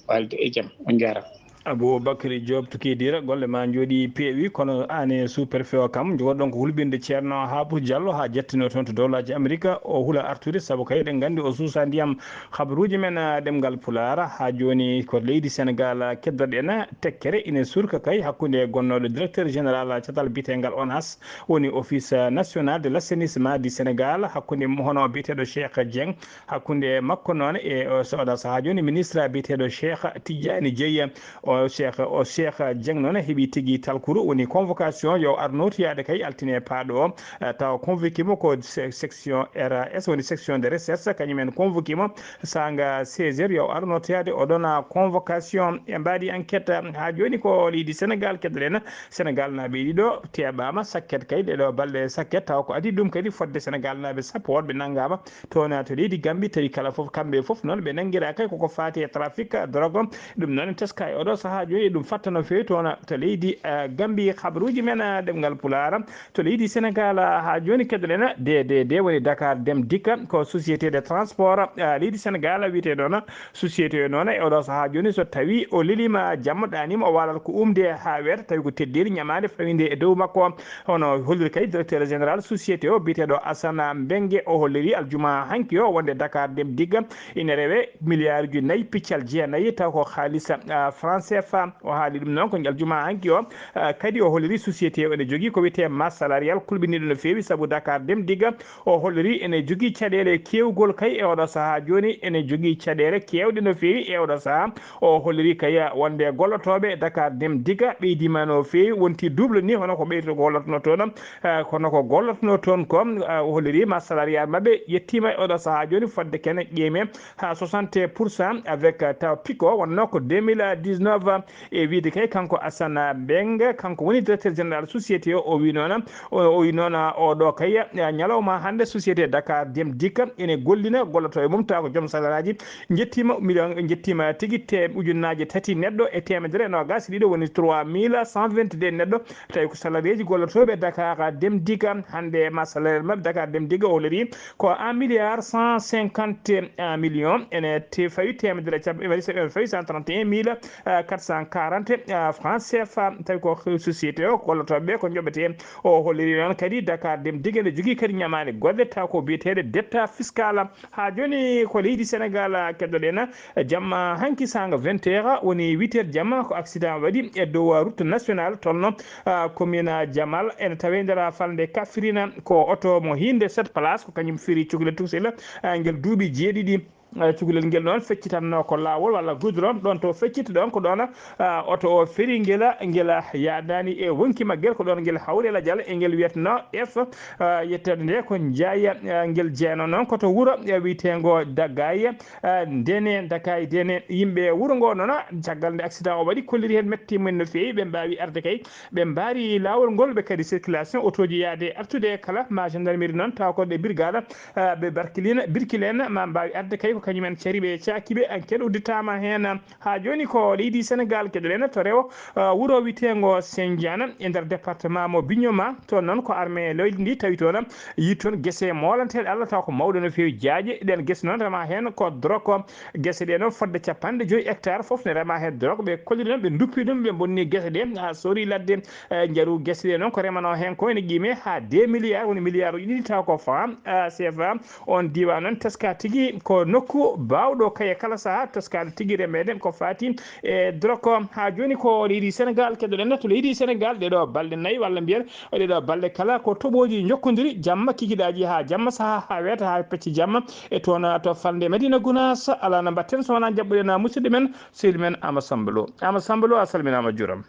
walde e jam. On jaaraama. Aboubacry Diop to Kidira, golle ma njooɗi peewi, kono aan e sous-préfet o kam, njogoɗon ko hulɓinde Ceerno Haabou Diallo haa jettino toon to Dowlaaji Amerika, o hula artude, sabu kay eɗen nganndi o suusa ndiyam. Habaruuji men, ah, ɗemngal Pulaar, haa jooni ko leydi Senegaal, ah, keddoɗen tekkere ine surka kay hakkunde gonnooɗo directeur général catal biyeteengal ONAS, woni Office National de l'Assainissement du Sénégal, hakkunde mo hono biyeteeɗo Cheikh Dieng, hakkunde makko noon e, o, so oɗo sahaa jooni ministre biyeteeɗo Cheikh Tidiane Dieye. O Cheikh, o Cheikh Dieng noon heɓi tigi talkuru, woni convocation yo ar nootoyaade kay altine paaɗo o, eh, tawa convoqué mo ko se-, section R A S, woni section de recherche, kañum en convoqué mo saanga seize heures, yo ar nootoyaade o ɗon convocation. E mbaadi enquête, haa jooni ko leydi Senegaal, keddoɗen Senegaal naaɓe ɗiɗo teɓaama sakket kay ɗeɗo balɗe sakket, tawa ko adii ɗum kadi fodde Senegaal naaɓe sappo wonɓe nanngaama toon to leydi Gambie, tawi kala fof, kamɓe fof noon ɓe nanngiraa kay koko faati e trafic drogue. Ɗum noon en teska e oɗo sahaa jooni, ɗum fatta no feewi toon to leydi, eh, Gambie. Habaruuji men, eh, ɗemngal Pulaar to leydi Senegaal, eh, haa jooni keddoɗen D D D, woni Dakar Dem Dikka, ko société de transport, eh, leydi Senegaal wiyetee noon. Société o noon e oɗo sahaa jooni, so tawii o leliima jamma, ɗaaniima, o waalat ko umde haa weeta, tawi ko teddedi ñamaande fawinde e dow makko. Hono holliri kay directeur général société o biyeteeɗo Assane Mbengue, o holliri aljumaa hanki o wonde Dakar Dem Dikka ina rewe miliyaaruuji nayi piccal jeenayi, taw ko haalis, ah, français F A. O haali ɗum noon ko aljuma hanki o. Ah, kadi o holliri société o ene jogii ko wiyetee masse salariale kulɓiniiɗo no feewi, sabu Dakar Dem Dikk o holliri ene jogii caɗeele keewgol kay e oɗo sahaa. Jooni ene jogii caɗeele keewɗe no feewi e oɗo sahaa. O holliri kay wonde gollotooɓe Dakar Dem Dikk ɓeydiima no feewi, wonti double ni hono ko ɓeyto gollotno toon, ah, kono ko gollotno toon ko, ah, o holliri masse salariale maɓɓe yettiima e oɗo sahaa. Jooni fodde kene ƴeeme haa soixante pour cent avec, ah, taw pico wonno ko deux mille dix-neuf. E wiyde kay kanko Assane Beng, kanko woni directeur général société o, o wi noon, o, o wi noon, ah, oɗo kay, ah, ñalawma hannde société Dakar Dem Dikk ene gollina gollotooɓe mum, taw ko joom salariaji njettiima million, njettiima tigi te ujunnaaje tati neɗɗo e teemedere e noogaas e ɗiɗo, woni trois mille cent vingt-deux neɗɗo. Tawi ko salariaji gollotooɓe Dakar Dem Dikk hannde masse salariale maɓɓe Dakar Dem Dikk o holliri ko un milliard cent cinquante millions, ene te-, fawi teemedere e cap-, ene fawi cent trente et un mille, euh, quatre cent quarante, euh, francs C F A. Tawi ko société o gollotooɓe ɓe ko joɓetee. O holliri noon kadi Dakar Dem Dikk ene jogii kadi ñamaale goɗɗe taw ko biyeteeɗe dette fiscale. Haa jooni ko leydi Senegal, ah, keddoɗen, ah, jamma hanki saanga vingt heures, woni huit heures jamma, ko accident waɗi e dow, ah, route nationale tolno, ah, commune, ah, Jamal. Ene tawee nder, ah, falnde Kafrine, ko oto mo hiinde sept place, ko kañum firi cukalel tuksel, ah, ngel duuɓi jeeɗiɗi. Ah, cukalel ngel noon feccitanno ko laawol walla goudron, ɗon to feccit ɗon ko ɗon, ah, oto o feri ngela, ngela yaadaani e wonki maggel, ko ɗon ngel hawri e lajal e ngel wiyatno F, ah, yettande nde ko Njaaya, ah, ngel jeeno noon ko to wuro, ah, wiyeteengo Dagaye, ah, Ndene, Dagaye Ndene. Yimɓe wuro ngo noon, ah, caggal nde accident o waɗi, kolliri heen metti mum no feewi, ɓe mbaawi arde kay, ɓe mbaari laawol ngol, ɓe kadi circulation, otooji yaade artude kala, ma gendarmerie noon, tawa ko ɗe birgade, ah, ɓe barkilina, birkilena, ma mbaawi arde kay ko kañumen cariɓe e caakiɓe, enquête udditaama heen. Haa jooni ko leydi Senegal, keɗoɗen to rewo, ah, wuro wiyeteengo Sendiana e nder département mo Bignona. Toon noon ko armée leydi ndi tawi toon, yi toon gese moolanteeɗe Allah taw ko mawɗe no feewi jaaƴe. Ɗeen gese noon rema heen ko drogue. Gese ɗe noon fodde capanɗe joyi hectare fof ne rema heen drogue. Ɓe kolliri noon ɓe nduppi ɗum, ɓe bonni gese ɗe, haa sori ladde, eh, njaru gese ɗe noon ko remanoo heen ko ene qiime haa deux milliards, woni milliard uji ɗiɗi taw ko franc, ah, C F A. On diiwaan noon teska tigi ko nokku baawɗo kay e kala sahaa teskaade tigi remeede ko faati e drogue. Haa jooni ko leydi Senegal keɗoɗen, to leydi Senegal ɗee ɗoo balɗe nayi walla mbiyen ɗee ɗoo balɗe kala ko toɓooji njokkodiri jamma kikiɗaaji haa jamma sahaa haa weeta haa pecci jamma e toon to falnde Madina Gunaas. Alaa no mbaɗten so wonaa njaɓɓuɗen musidɗo men sehil men Amadou Samba Lo. Amadou Samba Lo, a salminaama, a juuraama.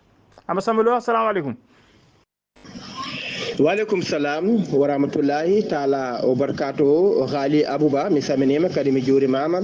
Amadou Samba Lo, assalamu aleykum. Waaleykum salam wa rahmatullahi taala wa barakatuhu. Haali Abouba, mi salminiima, kadi mi juurimaama.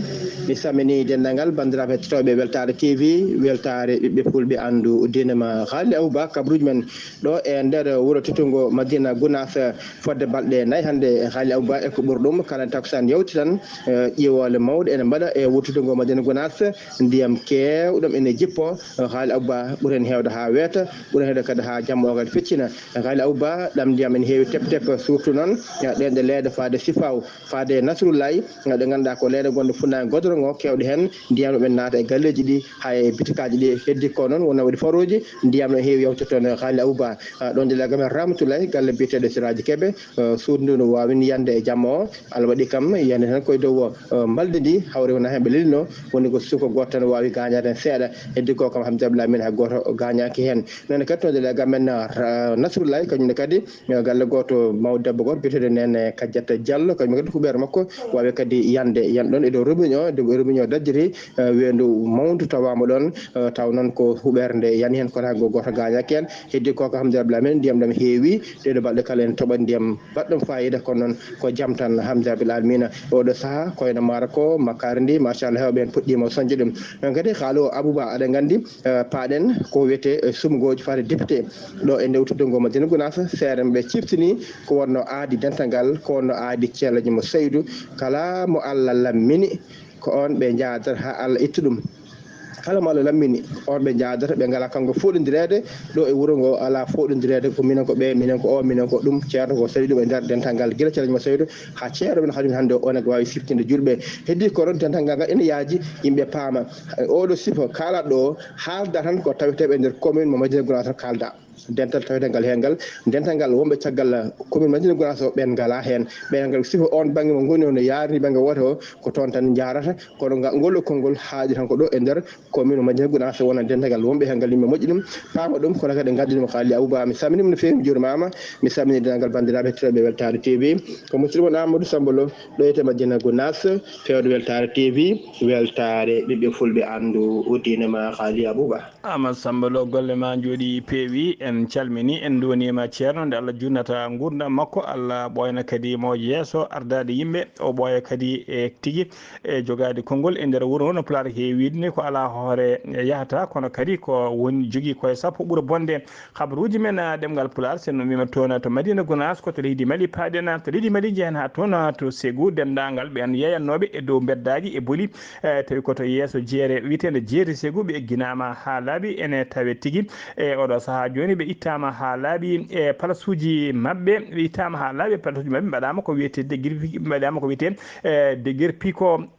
Mi salmini denndangal banndiraaɓe hettotooɓe Weltaare T V, Weltaare Ɓiɓɓe Fulɓe Anndu Diine Ma. Haali Abouba, kabaruuji men ɗo e nder wuro teddungo Madina Gunaas, fodde balɗe nayi hannde. Haali Abouba, e ko ɓuri ɗum, kala takusaan yawti tan, eh, ƴiwoole mawɗe ene mbaɗa e wuro teddungo Madina Gunaas, ndiyam keewɗam ene jippo. Haali Abouba, ɓuri heen heewde haa weeta, ɓuri heen heewde kadi haa jamma o kadi feccina. Haali Abouba, ɗam ndiyam ene heewi tep tep, surtout noon, eh, ɗeen ɗe leeɗe faade Sifaw, faade Nasrullahi, eh, ɗe ngannduɗaa ko leeɗe gonɗe funnaange godoro ngo, keewɗe heen ndiyam ɗum ene naata e galleeji ɗi, haa e bitikaaji ɗi. Heddi ko noon wona waɗi farooji, ndiyam no heewi yawtude toon, eh, Haali Abouba. Ah, ɗoon nde lagam Rahmatullahi, galle biyeteeɗo Siraaji Kebe, eh, suudu ndu no waawi yande e jamma o. Allah waɗi kam yande tan koye dow, eh, mbaldi ndi, hawre wona heen ɓe lelino, woni ko suko gooto tan waawi gaañaade heen seeɗa. Heddi ko kam Hamza Abdoulaye min hay gooto gaañaaki heen. Noon kadi to nde lagam men, eh, Nasrullahi, kañum ne kadi, eh, galle gooto mawɗo debbo gooto biyeteeɗo Nene Kadiata Diallo, kañum kadi huɓeere makko waawi kadi yande, yan ɗoon e dow robinet o, dow robinet o daddiri, eh, weendu mawndu tawaama ɗoon, eh, taw noon ko huɓeere nde yani heen, kono hay gooto gaañaaki heen. Heddi ko ko Hamza Abdoulaye men, ndiyam ɗam heewi, ɗee ɗoo balɗe kala en toɓat ndiyam baɗɗam fayida, kono noon ko jam tan, Hamza Abdoulaye Almina. Oɗo sahaa ko ene maara ko makkaari ndi, machallah, heewɓe heen puɗɗiima soñde ɗum. Noon kadi haali o Abouba, aɗa nganndi, eh, paaɗen ko wiyetee, eh, sumgooji faade député. Ɗo e ndewtude ngo Madina Gunaas, seere ɓe ciftinii ko wonno aadi dental ngal, ko wonno aadi ceerno mo Saydu, kala mo Allah lammini, ko oon ɓe njaadata haa Allah ittu ɗum. Kala mo Allah lammini, oon ɓe njaadata, ɓe ngalaa kanko fooɗondireede. Ɗo e wuro ngo alaa fooɗondireede, ko minen ko ɓe, minen ko o, minen ko ɗum, ceerno ko Saydu e nder dental ngal, gila ceerno mo Saydu haa ceerno men Hadim hannde o, oon ko waawi siftinde juulɓe. Heddi ko ɗoon dental ngal ngal ene yaaji, yimɓe paama. Oɗo sifa kaalaɗo o, haalda tan ko taweteeɓe e nder commune mo Madina Gunaas tan kaalda. dental tawetengal heen ngal, dental ngal wonɓe caggal commune Madina Gounass o, ɓeen ngalaa heen. Ɓeen ngal sifa oon bannge mo ngoni o no yaarini bannge woote o, ko toon tan njaarata. Kono nga, ngol ɗo konngol haaɗi tan ko ɗo e nder commune Madina Gounass, wona dental ngal wonɓe heen ngal, yimɓe moƴƴi ɗum, paama ɗum. Kono kadi ngaddanima Khaly Abouba, mi salmini mo no feewi, mi juurimaama. Mi salmini denndaangal banndiraaɓe hettotooɓe Weltaare T V. Ko musidɗo mon Amadou Samba Lo, ɗo e Madina Gounass, feewde Weltaare T V, weltaare ɓiɓɓe fulɓe. Anndu uddine ma, Khaly Abouba. Amadou Samba Lo, golle ma njooɗi peewi, en calmini, en nduwaniima ceerno nde Allah junnata nguurndam makko, Allah ɓooyna kadi mo yeeso ardaade yimɓe, o ɓooya kadi e tigi e jogaade konngol e nder wuro ngo no Pulaar heewi wiide ni, ko alaa hoore yahata, kono kadi ko woni jogii koye sappo ɓura bonde. Habaruuji men, ah, ɗemngal Pulaar, sen no wiima toon to Madina Gounass, ko to leydi Mali paaɗen, to leydi Mali njehen haa toon to Ségou, denndaangal ɓeen yeeyannooɓe e dow mbeddaaji e boli, eh, tawi ko to yeeso jeere wiyeteende Jeeri Ségou ɓe egginaama haa laaɓi, ene tawe tigi e oɗo sahaa jooni ɓe ittaama haa laaɓi e palasuuji maɓɓe, ɓe ittaama haa laaɓi e palasuuji maɓɓe, mbaɗaama ko wiyetee degir-, mbaɗaama ko wiyetee, eh, déguerpissement.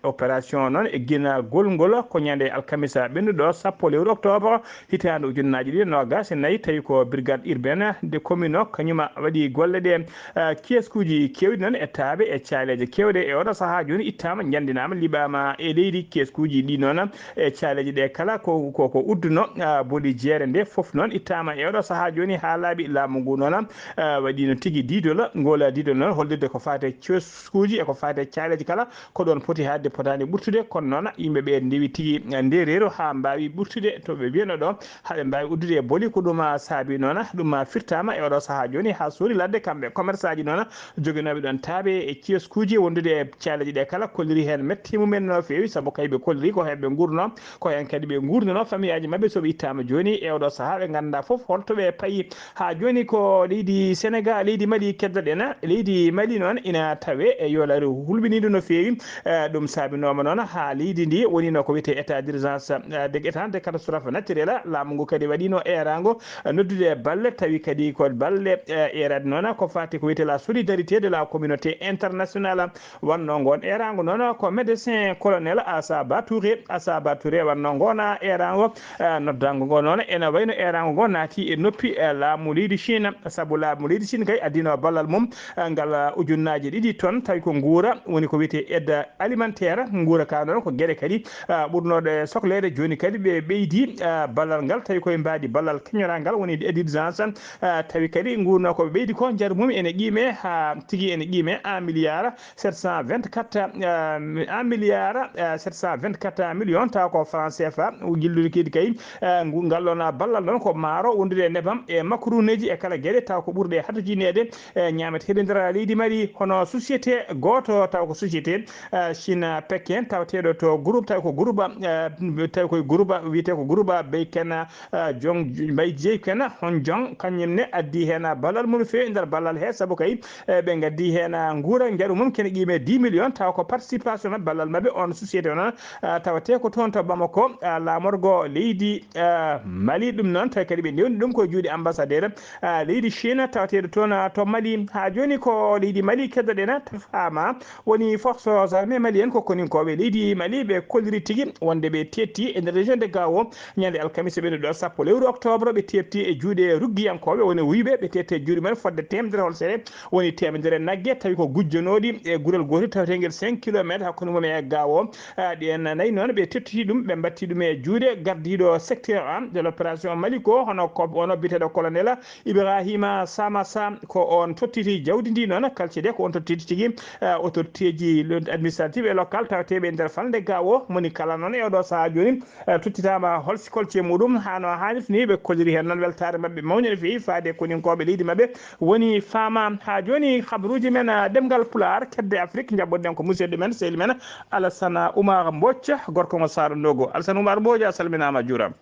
Opération noon e ginagol ngol ko ñande alkamisa ɓennuɗo sappo lewru octobre hitaande ujunnaaji ɗiɗi e noogas e nayi, tawi ko brigade urbaine de commune o kañuma waɗi golle ɗe. Eh, kioskuuji keewɗi noon e taaɓe e caaleeje keewɗe e oɗo sahaa jooni ittaama, njanndinaama, liɓaama e leydi. Kioskuuji ɗi noon e caaleeje ɗe kala ko, ko, ko udduno, ah, boli jeere nde fof noon ittaama e oɗo sahaa jooni haa laaɓi. Laamu ngu noon, ah, waɗiino tigi diidol, ngol diidol noon hollirde ko faati e kioskuuji e ko faati e caaleeje kala ko ɗoon poti haaɗde potaani ɓurtude, kono noon yimɓe ɓe ndewi tigi ndeereeru haa mbaawi ɓurtude to ɓe mbiyano ɗo, haa ɓe mbaawi uddude e boli. Ko ɗum, ah, saabi noon, ɗum, ah, firtaama e oɗo sahaa jooni haa suuri ladde kamɓe commerçant ji noon joginooɓe ɗoon taaɓe e kioskuuji wondude e caaleeji ɗe kala kolliri heen mette mumen no feewi, sabu kay ɓe kolliri ko heen ɓe nguurno, ko heen kadi ɓe nguurduno famiyaaji maɓɓe. So ɓe ittaama jooni e oɗo sahaa ɓe nganndaa fof holto ɓe payi. Haa jooni ko leydi Senegal, leydi Mali keddoɗen. Leydi Mali noon ina tawe e yoolaare hulɓiniiɗo no feewi. Eh, ɗum saabinooma noon haa leydi ndi wonino ko wiyetee état d'urgence, eh, de, état de catastrophe naturelle. Laamu ngu kadi waɗiino eeraango, eh, noddude balle, tawi kadi ko balle, eh, eeraade noon ko faati ko wiyetee la solidarité de la communauté internationale. Wannoo ngoon eeraango noon ko médecin colonel Asaba Touré. Asaba Touré wannoo ngoon eeraango, eh, noddaango ngo noon ene wayno eeraango ngo naati e noppi, eh, laamu leydi Chine, sabu laamu leydi Chine kay addino ballal mum, eh, ngal, eh, ujunnaaji ɗiɗi tonnes, tawi ko nguura woni ko wiyetee aide alimentaire. Nguura ka noon ko geɗe kadi, eh, ɓurnooɗe sokleede. Jooni kadi ɓe ɓeydi, eh, ballal ngal, tawi koye mbaadi ballal keñoral ngal woni aide d'urgence, eh, tawi kadi nguurno ko ɓe ɓeydi ko njaru mum ene qiime haa tigi ene qiime un milliard sept cent vingt-quatre, eh, un milliard, eh, sept cent vingt-quatre millions, tawa ko franc C F A. Jillude kadi kay, eh, ngu-, ngal ɗoon ballal noon ko maaro wondude e nebam e makaruuneeji e kala geɗe, tawa ko ɓurɗe hatojineede, eh, ñaameteeɗe nder leydi Mali, hono société gooto, tawa ko société, eh, Chine Pékin, tawateeɗo to groupe, tawa ko groupe, eh, tawi koye groupe wiyetee ko groupe Beyken, eh, Jong Mbaye Jeey Kena hon Jong, kañum ne addi heen ballal mum no feewi e nder ballal he, sabu kay, eh, ɓe ngaddi heen nguura njaru mum kene qiime dix millions, tawa ko participation ballal maɓɓe on société o noon, eh, tawatee ko toon to Bamako, eh, laamorgo leydi, eh, Mali. Ɗum noon tawi kadi ɓe ndewni ɗum ko juuɗe ambassadeur, eh, leydi Chine tawateeɗo toon, eh, to Mali. Haa jooni ko leydi Mali keddoɗen, tafaama woni forces armées maliennes ko koninkooɓe leydi Mali, ɓe kolliri tigi wonde ɓe teetti e nder région de Gao ñande alkamisa ɓennuɗo sappo lewru octobre, ɓe teetti e juuɗe ruggiyankooɓe woni wuyɓe, ɓe teetti e juuɗe men fodde teemedere holsere, woni teemedere nagge, tawi ko gujjanooɗi e gurel gootel taweteengel cinq kilomètres hakkunde mum e Gao. Ah, ɗi en nayi noon ɓe tettiti ɗum, ɓe mbatti ɗum e juuɗe gardiiɗo secteur un de l'opération Mali ko hono ko, ono biyeteeɗo colonel Ibrahima Samassa, ko on tottiti jawdi ndi noon, kalcide ko on tottiti tigi, eh, autorité ji lo-, administrative et local tawateeɓe e nder falnde Gao, moni kala noon e oɗo sahaa jooni, eh, tottitaama hol sikolce muɗum, haa no haanirta ni ɓe kolliri heen noon weltaare maɓɓe mawne no feewi faade koninkooɓe leydi maɓɓe woni faama. Haa jooni habaruuji men, eh, ɗemngal Pulaar, kedde Afrik, njaɓɓoɗen ko musidɗo men, sehil men, Alassane Oumar Mbodj, gorko mo Saara Ndogo. Alassane Oumar Mbodj, a salminaama, a juuraama.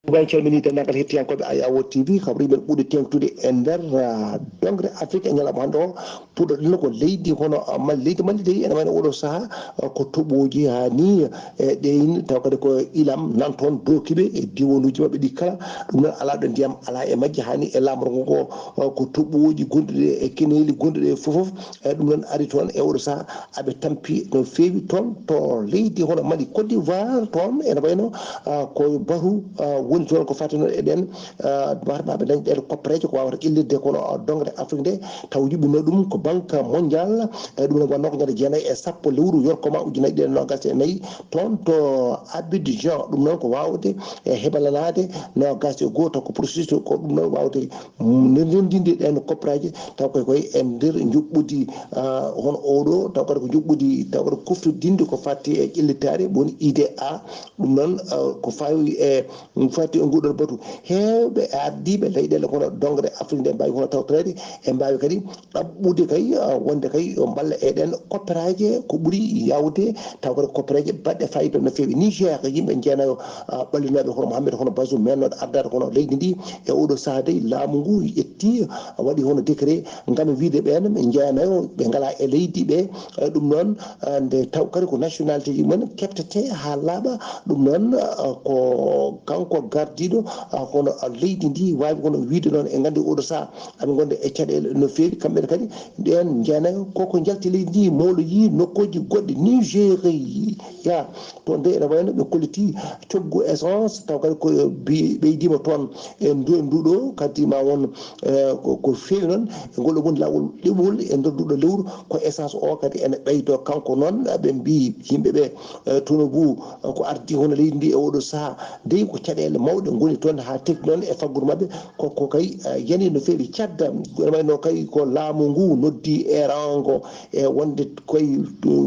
Ɗum en calminii denndaangal hettiyankooɓe Ayawo T V, habaruuji men ɓurɗi teeŋtude e nder, ah, doŋre Afrik e ñalawma hannde o. Puɗɗoɗen ko leydi hono, ah, Mali. Leydi Mali dey, ene wayno oɗo sahaa, ah, ko toɓooji haa nii, e ɗeyin, taw kadi ko ilam nan toon dookiiɓe e diiwanuuji maɓɓe ɗi kala. Ɗum noon alaa ɗo ndiyam alaa e majji haa nii e laamorgo ngo, ah, ko toɓooji gonɗuɗi e keneeli gonɗuɗi e fof fof. E ɗum noon ari toon e oɗo sahaa aɓe tampi no feewi toon to leydi hono Mali, Côte d'Ivoire toon ene wayno, ah, ko bahu, ah, Woni toon ko fati noon e ɗeen, ah, warɓaaɓe dañde ɗeen koppereeje ko waawata ƴellitde kono, ah, dongre Afrique nde, taw yuɓɓino ɗum ko Banque Mondiale. E ɗum ne wonnoo ko ñande jeenayi e sappo lewru yorkoma ujunnaji ɗiɗi e noogas e nayi toon to Abidjan. Ɗum noon ko waawde e heɓalanaade noogas e goo, taw ko processus ko ɗum noon waawde, mm, ndenndinde ɗeen koppereeje, taw koye koye e nder njuɓɓudi, ah, hono oɗo, taw kadi ko njuɓɓudi, taw kadi kuftodinde ko fati e ƴellitaare, woni I D A. Ɗum noon, ah, ko fawi e ɗum fati e nguɗon batu. Heewɓe ardiiɓe leyɗeele kono dongre Afrique nde mbaawi hono tawtoreede, e mbaawi kadi ɗaɓɓude kay, ah, wonde kay yo mballa e ɗeen koppereeje ko ɓuri yaawde, taw kadi koppereeje baɗɗe fayida no feewi. Niger ko yimɓe jeenayo, ah, ɓallinooɓe hono Mohamed hono Bazoum mennooɗo ardaade kono leydi ndi e oɗo sahaa dey laamu ngu ƴetti, ah, waɗi hono décret ngam wiide ɓeen ɓe jeenayo ɓe ngalaa e leydi ɓe, eh, ɗum noon, eh, nde taw kadi ko nationalité ji mumen keɓtete haa laaɓa. Ɗum noon, eh, ko kanko gardiiɗo, eh, kono leydi ndi waawi kono wiide noon, en nganndi oɗo sahaa aɓe ngonda e caɗeele no feewi. Kamɓe ne kadi ɗeen jeenayo koko njalti leydi ndi, mawɗo yii nokkuuji goɗɗi Nigeria. Toon de ene wayno ɓe kolliti coggu essence, taw kadi ko bi-, ɓeydiima toon e ndu-, nduɗo kadi ma won, eh, ko, ko feewi noon e ngol woni laawol ɗiɓol e nder nduɗo lewru, ko essence o kadi ene ɓeydo. Kanko noon ɓe mbi yimɓe ɓe, eh, Tinubu, eh, ko ardi hono leydi ndi e oɗo sahaa dey ko caɗeele mawɗe ngoni toon haa tefti noon e faggudu maɓɓe, ko, ko kay, eh, yani no feewi. Cadda ene wayno kay ko laamu ngu noddi e rango e wonde koye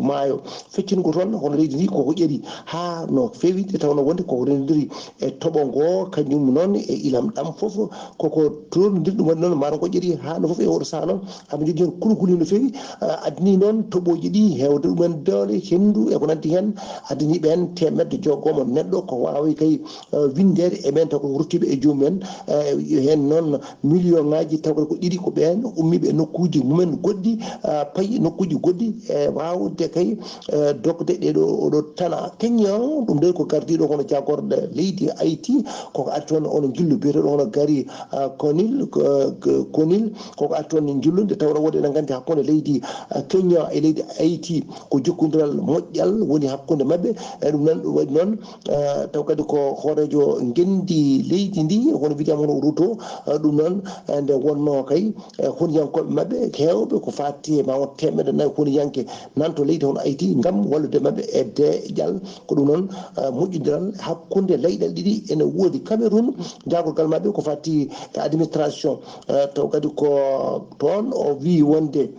maayo. Feccin ko toon hono leydi ndi koko ƴeri haa no feewi, nde tawno wonde koko renndiri e toɓo ngo, kañum noon e ilam ɗam fof koko toondir. Ɗum waɗi noon maaro ngo ƴeri haa no fof e oɗo sahaa noon aɓe njogii heen kulkuli no feewi. Ah, addani noon toɓooji ɗi heewde ɗumen doole, henndu e ko nanndi heen, addani ɓeen teemedde jogomo neɗɗo ko waawi kay, ah, winndeede e ɓeen taw ko ruttiiɓe e joomum en. Eh, heen noon million ŋaaji taw ko ɗiɗi ko ɓeen ummiiɓe e nokkuuji mumen goɗɗi, ah, payi nokkuuji goɗɗi e waawde kay, eh, dogde ɗeɗo oɗo tana. Kenya, ɗum de ko gardiiɗo hono jagorɗe leydi Haïti, koko arti hono, hono njillu biyeteeɗo hono Gary, ah, Conille, ko, ko, Conille, koko arti hono njillu nde tawno wonde eɗen nganndi hakkunde leydi, ah, Kenya e leydi Haïti ko jokkondiral moƴƴal woni hakkunde maɓɓe. E ɗum noon, ɗum waɗi noon, eh, taw kadi ko hooreejo ngenndi leydi ndi, hono wiyaama hono Ruto, eh, ɗum noon, eh, nde wonnoo kay, eh, honiyankooɓe maɓɓe heewɓe ko faati e ma won teemedde nayi honiyanke nanto leydi hono Haïti ngam wallude maɓɓe e deeƴal. Ko ɗum noon, eh, moƴƴondiral hakkunde leyɗeele ɗiɗi ene woodi. Cameroun, jaagorgal maɓɓe ko faati e administration, eh, taw kadi ko toon o wii wonde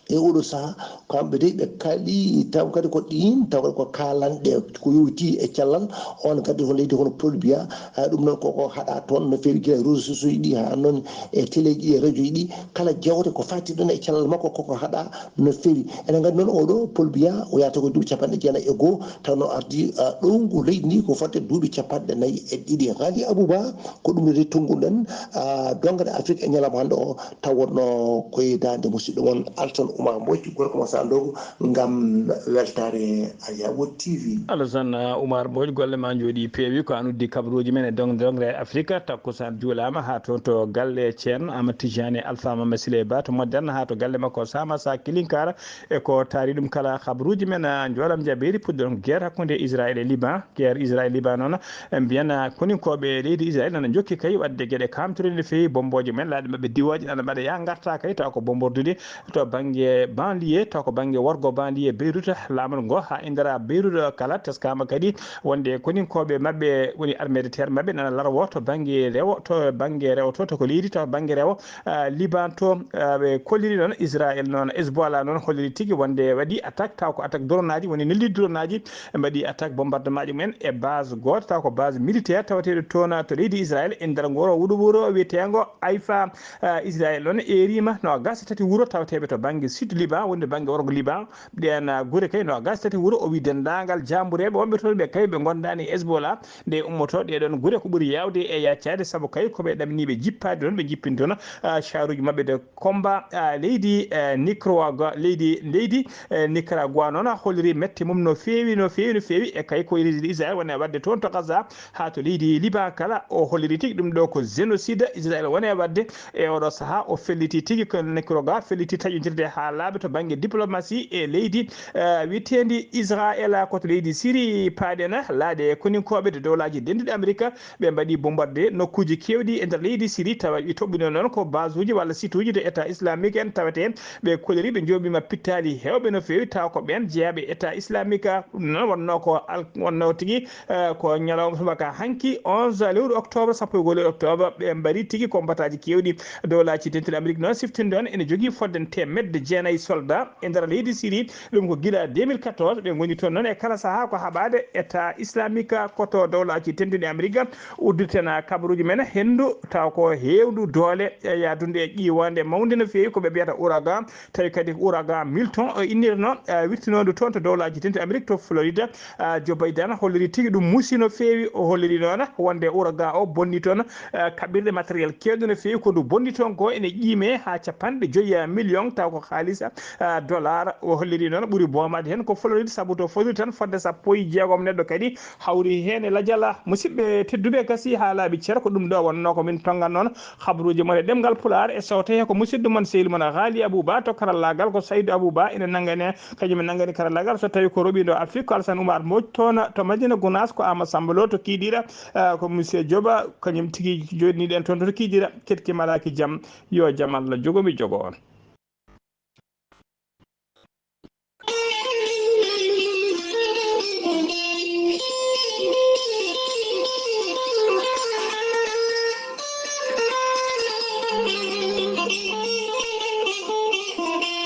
e oɗo sahaa, kamɓe de ɓe kaalii taw kadi ko ɗiin, taw kadi ko kaalanɗe ko yowiti e cellal. On kadi ko leydi hono Paul Biya, ah, ɗum noon koko haɗa toon no feewi gila réseaux sociaux ji ɗi haa noon e télé ji ɗi e radio ji ɗi. Kala jewte ko faati ɗon e cellal makko koko haɗa no feewi. Enen nganndi noon oɗo Paul Biya o yahata ko duuɓi capanɗe jeenayi e goo, taw no ardi, ah, ɗowngu leydi ndi ko fodde duuɓi capanɗe nayi e ɗiɗi. Ghali Abouba, ko ɗum de tonnguɗen, ah, dongre Afrique e ñalawma hannde o. Taw wonno koye daande musidɗo mon Alsan Oumar Mbodj, gorko mo Sandogo, ngam weltaare Ayabo T V. Alsan, uh, Oumar Mbodj, golle ma njooɗi peewi. Ko an uddi kabaruuji men e dong-, dongre Afrika. Takkusaan juulaama haa toon to galle Ceerno Amadou Tidiane Alpha Mama Siley Ba to Moderne, haa to galle makko Sama Sa Kilinkara. E ko taari ɗum kala kabaruuji men, uh, njooɗam jabeeri, puɗɗoɗon guerre hakkunde Israël e Liban. Guerre Israël Liban noon, en mbiyan, ah, koninkooɓe leydi Israël nana njokki kay waɗde geɗe kaamtorde no feewi, bommbooje mumen, laaɗe maɓɓe diwooje nana mbaɗa yaa ngarta kay, taw ko bombardudi to bannge banlieue, taw ko bannge worgo banlieue Beyrouth, laamol ngo haa indara Beyrouth kala. Teskaama kadi wonde koninkooɓe maɓɓe woni armée de terre maɓɓe nana larwo to bannge rewo, to bannge rewo to, to ko leydi, to bannge rewo, ah, Liban to, ah, ɓe kolliri noon Israël noon, Hezbollah noon holliri tigi wonde waɗi attaque, taw ko attaque drone aji, woni neldi drone aji, ɓe mbaɗi attaque bombardement ji mumen e base gooto, taw ko base militaire tawateeɗo toon to leydi Israël, e nder ngoro wuɗo wuro wiyeteengo Haifa. Ah, Israël noon eeriima noogaas e tati wuro tawateeɓe to bannge sud Liban, woni bannge worgo Liban. Ɗeen, ah, gure kay noogaas e tati wuro, o wi denndaangal jaambureeɓe wonɓe toon ɓe kay ɓe ngondaani e Hezbollah. Nde ummoto ɗee ɗoon gure ko ɓuri yaawde e yaccaade, sabu kay ko ɓe ɗamniiɓe jippaade ɗoon, ɓe jippini toon, ah, caruuji maɓɓe de combat, ah, leydi, eh, Nicaragua, leydi, leydi, eh, Nicaragua noon a holliri mette mum no feewi, no feewi, no feewi. E kay ko leydi Israël woni e waɗde toon to Gaza haa to leydi Liban kala, o holliri tigi ɗum ɗo ko génocide Israël woni e waɗde e oɗo sahaa. O felliti tigi ko Nicaragua felliti taƴondirde haa laaɓe to bannge diplomasi e leydi eh, wiyeteendi Israel, ko to leydi Siri paaɗen. Laaɗe koninkooɓe de dowlaaji denduɗi Amerika, ɓe mbaɗi bombardé nokkuuji keewɗi e nder leydi Siri, tawa ɓe toɓɓino noon ko base uji walla site uji de État islamique en tawete. Ɓe koliri, ɓe jooɓima pittaali heewɓe no feewi, tawa ko ɓeen jeyaaɓe État islamique. Ɗum noon wonno ko al- wonno tigi eh, ko ñalawma subaka hanki onze lewru octobre, sappo e goo lewru octobre. Ɓe mbari tigi ko mbataaji keewɗi. Dowlaaji dentuɗi Amérique noon siftinde on ene jogii fodde teemedde jeenayi soldat e nder leydi Siri. Ɗum ko gila deux mille quatorze ɓe ngoni toon noon. E kala sahaa ko haɓaade État islamique, koto dowlaaji dentuɗi Amérique. Uddirten kabaruuji men henndu, taw ko heewdu doole e yaadunde e ƴiiwande mawnde no feewi, ko ɓe mbiyata ouragan, tawi kadi ouragan Milton o innirno eh, wirtinoondu toon to dowlaaji dentuɗi Amérique to Floride. Ah, Joe Biden holliri tigi ɗum muusi no feewi. O holliri noon wonde ouragan o bonni toon eh, kaɓirɗe matériel keewɗe no feewi. Ko ndu bonni toon ko ene ƴiime haa capanɗe joyi million, taw ko haalis ah, dollar. O holliri noon ɓuri boomade heen ko Floride, sabu to Floride tan fodde sappo e jeegom neɗɗo kadi hawri heen e lajala. Musidɓe tedduɓe, gasi haa laaɓi cer, ko ɗum ɗo wonno ko min tongan noon. Habaruuji mon e ɗemngal Pulaar e sowte he ko musidɗo mon sehil mon Ghali Abouba, to karallaagal ko Saydou Abouba ene nanngani, kañum e nanngani karallaagal. So tawi ko roɓindo Afrique ko Alassane Oumar Mbodj, toon to Madina Gounass ko Ama Samba Lo to Kidira, eh, ko Monsieur Dioba, kañum tigi joɗniɗen toon to Kidira. Ketki malaki jam, yo jam Allah jogo mi jogo on.